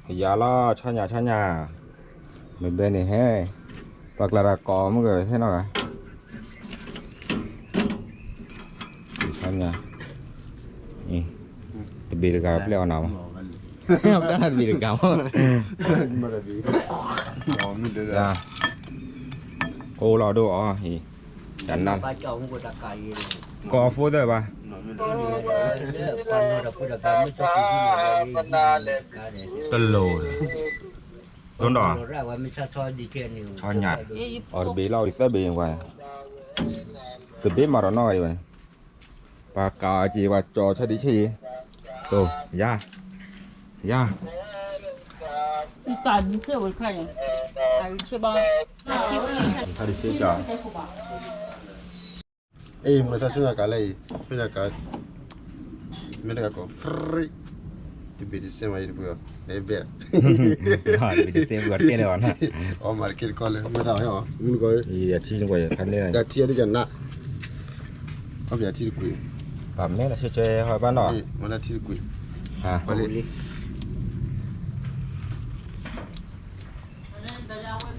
ယၤလီၤ ဆီညၣ် ဆီညၣ်, မ့ၢ်ဘဲန့ၣ်ဟဲ, ပှၤကျါတၢ်ကိးမုၢ်ကဟဲနီၤဂၤ, ဆီညၣ်, တဘ့ၣ်တဂၤပျဲၢ်အီၤနၤမး, တဘ့ၣ်တဂၤမး, ကိးလီၤဒိၣ်အီၤ, တၢ်နါ, ကိးဖိသၢဘၣ် တလိၤ, ဒိၣ်ဒီး, ဆီညၣ်, အီၤတဘ့ၣ်လီၤ အီၤသၢဘ့ၣ်ကွၢ်, တဘ့ၣ်မၤဒီးနီၢ်ဂၤဒံးဘၣ်, ပှၤကးအီၤက့ၤ ပှၤကၠီၤဆီဒံးဆ့အံၤ, ဆိ, ယၤ, ယၤ, ဆီဒံးဆ့ကၠီ အ့ၣ် မ့ၢ်တၢ်ဆူညါကးလၢအံၤ, ဆူညါကး, မ့ၢ်တကးကိး free, တဘ့ၣ်တစဲးမး ယတပှ့ၤအီၤ, ဘဲဘဲ, တဘ့ၣ်တစဲးပှ့ၤအီၤတကဲလၢၤဘၣ်နီၤ, အီၣ်မၤတကဲတကီလၢ မ့ၢ်တၢ်အီၣ်, မုၢ်တကီ, ယထံနကွၢ်ယခါန့ၣ်, ယထံအဒိကနး, အီၣ်ပယထံတကွံာ်, ပှၤမဲလၢဆဲဆဲဟီဘၣ်နီၤ, မ့ၢ်လၢထံတကွံာ်, ပှၤလၢ ပှၤ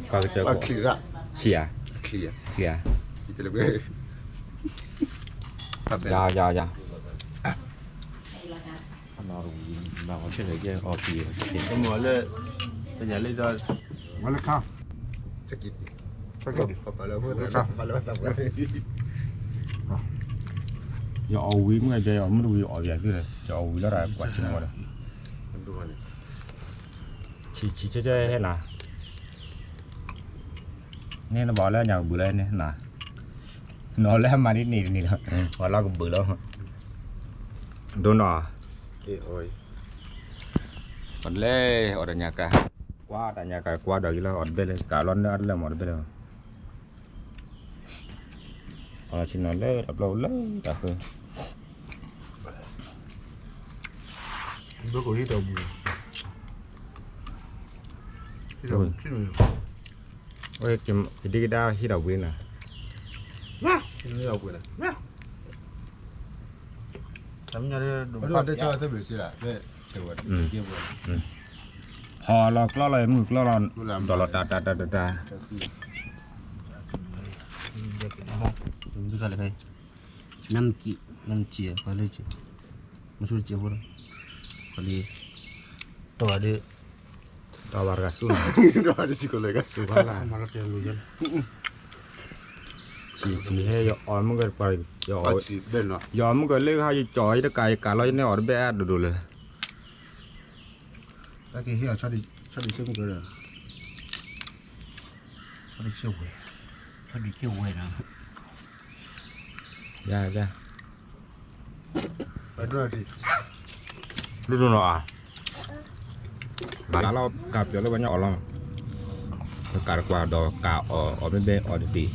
ကစၢၢ်ကီး, ချံရၣ်, ချံဧါ, ချံဧါ, ချံဧါ, ယတလဲၤ, ယၤ, ယၤ, ယၤ, မၤလၢ, ပညၣ်လၢ, ယအီၣ်ဝံၤမ့ၢ်ဂ့ၤ ယအီၣ်မ့ၢ်တဝံၤအီၣ်ယၤသ့လၢၤ, ယအီၣ်ဝံၤလီၤတၢ်ကွၢ်ဆ့ၣ်နီၤဝဲဒီး ဆံးဆံးဆဲဆဲဟဲနၤ, န့ၣ်နဘၣ်လၢညၣ်ကဘုးလၢန့ၣ်နၤ, နီၤလၢအမၤဒ်န့ၣ်တန့ၣ်လီၤ, ပှၤလီၢ်ကဘုးလီၤ, ဒိၣ်နီၤ, ပလဲၤအီၣ်တၢ်ညၣ်ကၤ, ကွၢ်တၢ်ညၣ်ကၤ ကွၢ်ဒီးက့ၤလီၤ အီၣ်တဘဲလၢ ကးလီၤနၢအါတလၢမၤတဘဲလၢ အီၣ်ဆ့ၣ်နီၤလၢတၢ်ပျီလၢတၢ်ဃၢ, ဘၢကိးဟံၣ်ဒီးဘှံး, ဟံၣ်ဒီးဘှံး, ကဒံကဒါဟံၣ်ဒီးဘှံးနၤ, ဟံၣ်ဒီးဘှံးနၤ, ဖီလီၤကျီလီၤ မုၢ်ကျီလီၤ, ဒီးလီၤတၢ်တၢ်တၢ်တၢ်တၢ်, နမ်ကံ, နမ်ကံ, ပှၤလၢကံ, မဆူတကံဖိလီၤ, ပှၤလၢ, တီၢ်ဒုး, တီၢ်ဘၣ်တဂၤဆူ, တီၢ်ဘၣ်တဂၤဆူ, ဆံးဆံးဟဲယအီၣ်မုၢ်က, ယအီၣ်မုၢ်ကလၢဟါ ယကၠီၣ်ယတကး ယကးလီၤယန့ၢ်အီၣ်တဘဲအါဒိၣ်ဒိၣ်လၢ တၢ်ကဟ့ၣ်အီၤ ဆီဒံၣ်ဆ့မုၢ်ကဒီး, ဆီဒံၣ်ဆ့ဝဲ, ဆီဒံၣ်ဆ့ဝဲနီၤ, ယၤ, ဒိၣ်ဒိၣ်နီၤဧါ, ဘၣ်လီၤကးပျီၤလၢပှၤညီအီၣ်လီၤ, ကးတကွၢ်ဒီးကးအီၣ် အီၣ်မ့ၢ်ဘဲအီၣ်တဘ့ၣ်,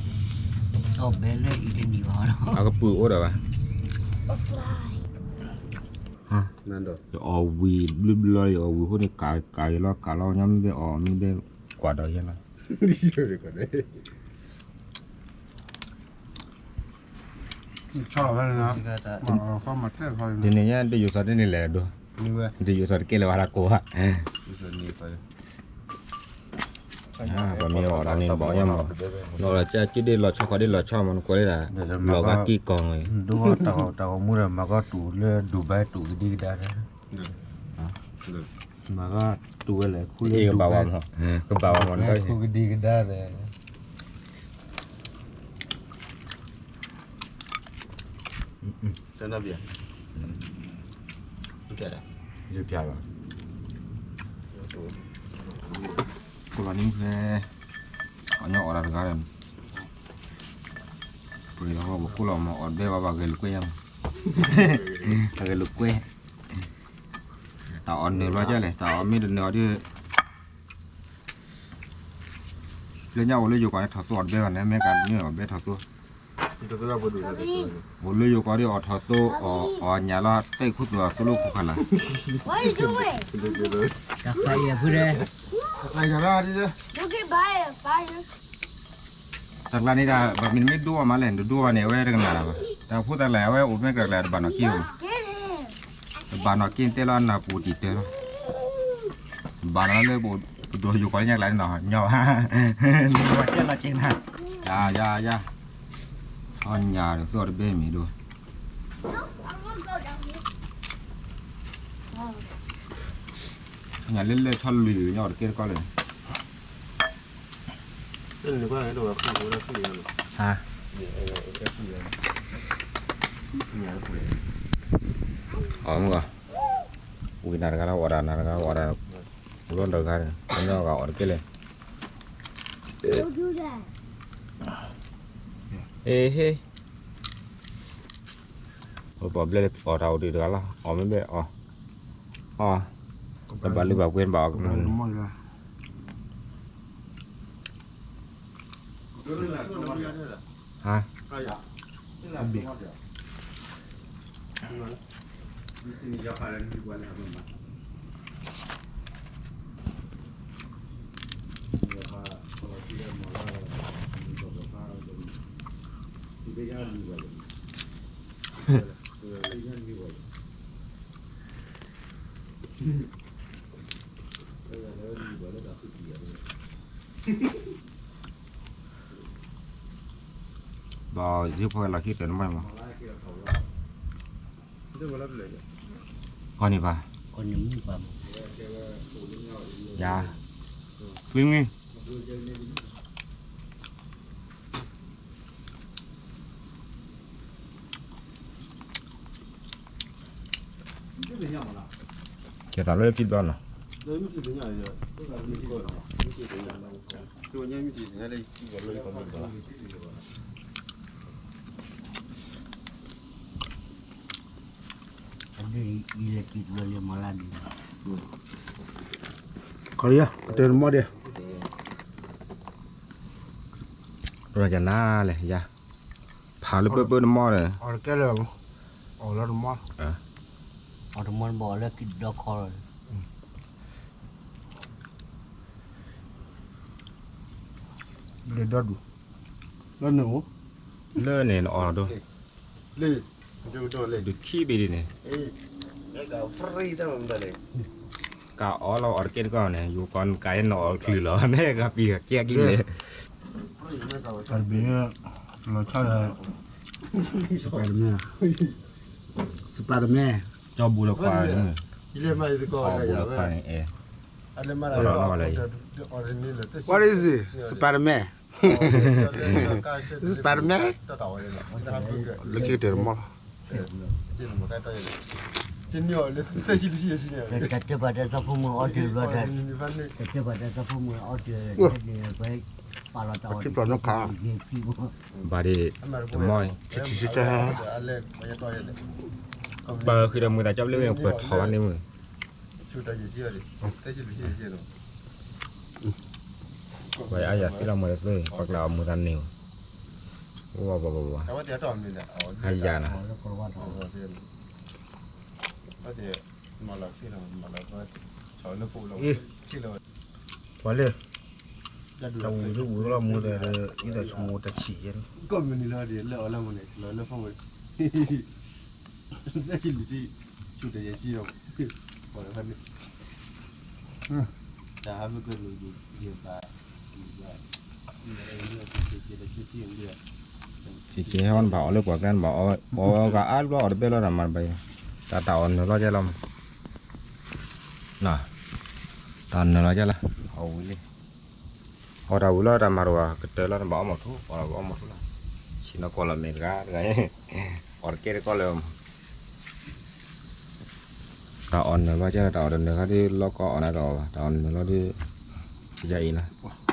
အကပုာ်အိၣ်ဒီးဘၣ်, ယအီၣ်ဝံၤဘျုးဘျီ ယအီၣ်ဝံၤအဃိန့ၣ် ကးကးယလီၤ ကးလီၤ ညီမ့ၢ်ဘဲအီၣ် မ့ၢ်ဘဲကွၢ်ဒီးယဲလီၤ, တနံၤညါ ဒုးယိၤစီၤတန့ၢ်လဲၣ်ဒိ, ဒုးယိၤစီၤတကဲလၢၤဝဲဒၣ်ကိးဘၣ်, ပမ့ၢ်အီၣ်တၢ်န့ၣ် ဘၣ်အီၣ်ညါမး, လီၤလီၤကၢ်က့ဒ်လီၤဆီခီဒ်လီၤဆီမး နကွၢ်လၢဒၣ်, လီၤဘၣ်က့ၤကီၢ်န့ၣ်, ဒိၣ်တၢ်ဂီၤမူဒီးမၤကီၢ်တူာ်လၢဒူဘဲတူာ်ကဒံကဒါဒီး, မၤကီၢ်တူာ်ဝဲလဲၣ် ခူလၢဒူဘဲ, ခူကဒံကဒါဒီး ကိးလီၤန့ၣ်ဖဲ, အီၣ်ညီအီၣ်တၢ်တဂၤဒီး, ပှ့ၤလီၤဘၣ်ပခိၣ်လီၤမး အီၣ်ဘဲဘၣ်ဘၣ်ဂဲၤလိာ်ကွဲယါမး, ဂဲၤလိာ်ကွဲ, တၢ်အီၣ်နၢၤဘျီကလဲၣ် တၢ်အီၣ်မ့ၢ်တနၢၤအီၤဒီး လၢညါအိၣ်လၢယိၤကီၢ်န့ၣ် ထီၣ်သိအီၣ်တဘဲဘၣ်န့ၣ် မ့ၢ်ကမ့ၢ်အီၣ်ဘဲထီၣ်သိ, အိၣ်လၢယိၤကီၢ်ဒီးအီၣ်ထီၣ်သိ, အီၣ်ညၣ်လီၤ တၢ်အံၤခူသူၣ်အသိလၢခိၣ်ခါလၢ်, တၢ်ဖးယဲၢ်ဖုဒဲး, တၢ်ကျါန့ၣ်ဒၣ် ဘၣ်မနုၤမ့ၢ်ဒိအီၣ်မးလဲၣ် နတဒိအီၣ်ဘၣ်န့ၣ် အဝဲတကနၣ်လၢၤဘၣ်, တၢ်ဖိတၢ်လံၤ အဝဲအိၣ်မ့ၢ်ကကျါတဘၣ်နီၢ်က့ဘၣ်မး, ဘၣ်နီၢ်က့ၣ်တဲလီၤနၢ်ပူၤတံၢ်တၢ်လီၤ, ဘၣ်နီၢ်လၢပဒိးယူၤကီးလၢညါကျါန့ၣ်နီၤ ညီဘၣ်, ဝဲကဲလီၤက့ၣ်နၤ, ယၤ ယၤ ယၤ, အီၣ်ညၣ်ဒ်သိးတဘ့ၣ်မံၤဒိၣ်, ညၣ်လၢလၢဆီလွံၢ်ညီတက့ၢ်တကီၢ်လၢ အီၣ်မုၢ်ဂီၤ, ဝံၤနၤတဂၤလၢအီၣ်ဒၣ် နၤတဂၤလၢအီၣ်ဒၣ်, ဝံၤလီၤတဂၤန့ၣ် ကညီဂၤအီၣ်တက့ၢ်လၢ, အ့ဟ့, ပှၤဘျဲၣ်လၢအီၣ်တၢ်အိၣ်ဒံးတဂၤလီၤ အီၣ်မ့ၢ်ဘၣ်အီၣ်, အီၣ်, တဘၣ်လုၢ်ဘၣ်ပှ့ၤဘၣ်အီၣ်ကမၢ် ဟါ, ဒီးယုၢ်ဖိလီၤခံတၢၢ်နမီၢ်မး, ကီၢ်န့ၣ်ဘၣ်, ယၤ, ဖုမံၤ ကဲသးလၢဖံဘျီနီၤ, ခီယၤ ကတၢၢ်တမီၢ်ဒံး, ရကနၤလဲၣ်ယၤ, ဖးလၢပၢပၢတမီၢ်ဒီး, အီၣ်တကဲလၢ, အီၣ်လီၤတမီၢ်, အီၣ်တမီၢ်တဘၣ်အီၣ်လၢခံဒီခီလီၤ, လၢဒီဒူၣ်, လၢန့ၣ်အိၣ်, လၢန့ၣ်နအီၣ်ဒိၣ်, လၢ, ဒုးခံဘ့ၣ်ဒ်န့ၣ်, ကးအီၣ်လီၤအီၣ်တကဲတကီၢ်န့ၣ် ယိၤကီၢ်နကးယဲၢ်နအီၣ်ချုးလီၤ နဲကပံာ်ကဲကံၢ်န့ၣ်, တၢ်တဘ့ၣ်န့ၣ်, လီၤဆီဒီး, Spiderman, Spiderman, ကၠီဘူလီၤခွါ, ကၠီဘူလီၤခွါန့ၣ်အဲ, What is it? Spiderman. Spiderman. လၢခံကတၢၢ်တမီၢ်လီၤ, တၢ်တဲဘၣ်တၢ်သးဖိမုၣ်အီၣ်တၢ်ဘျီတၢ်, တၢ်တဲဘၣ်တၢ်သးဖိမုၣ်အီၣ်တၢ်, ပှၤ, ပာ်လီၤတၢ်အီၣ်တၢ်, ဘၣ်ဒ့ၣ်, တမီၢ်, ပှၤဃုာ်ဒီးမုာ်သးကၠီဘျ့ဝဲ ပှၤထီၣ်ဘၣ်န့ၣ်မုာ်, ပှၤအါယၤသ့လီၤမုာ်တသ့ ပှၤကျါအီၣ်မုာ်သးန့ၣ်, ဝဲ, အါယၤနၤ, ပှၤလၢ, တၢ်ဝံၤလၢဝံၤလီၤမုာ်သးဒီး အံသးဆိကမိၣ်တၢ်ဆံးယဲၢ်န့ၣ်, ကီၢ်မုၢ်နံၤလီၤဒ်လၢအီၤလၢမုာ်န့ၣ် လီၤလၢဖီမုၢ်, တၢ်ဟးဖဲကၢၢ်န့ၣ်, ယဘၣ်, ဆံးဆံးဟဲနဘၣ်အီၣ်လၢပှၤကျါနဘၣ်အီၣ်, အီၣ်ကအါဘျီအီၣ်တဘဲလီၤတၢ်မၤတဘၣ်, တၢ်တၢ်အီၣ်နၢၤလီၤကဲလီၤမး, တၢ်အီၣ်နၢၤလီၤကဲလီၤ, အီၣ်ဝံၤလံ, အီၣ်တၢ်ဝံၤလီၤတၢ်မၤတဝၤကတၢၢ်လီၤနဘၣ်အီၣ်မီၢ်ထူ, အီၣ်လီၤအီၣ်မီၢ်ထူလီၤ, ဆံးနီၢ်ကီၢ်လီၤမဲာ်တဂၤတဂၤ, အီၣ်တကဲတကီၢ်လၢ တၢ်အီၣ်နၢၤလီၤကဲလီၤ, တၢ်အီၣ်တနၢၤခါဒ်လီၢ်ကီအီၣ်နၤတအီၣ်ဘၣ်, တၢ်အီၣ်နၢၤလီၤဒ်, ယအံၤလီၤ,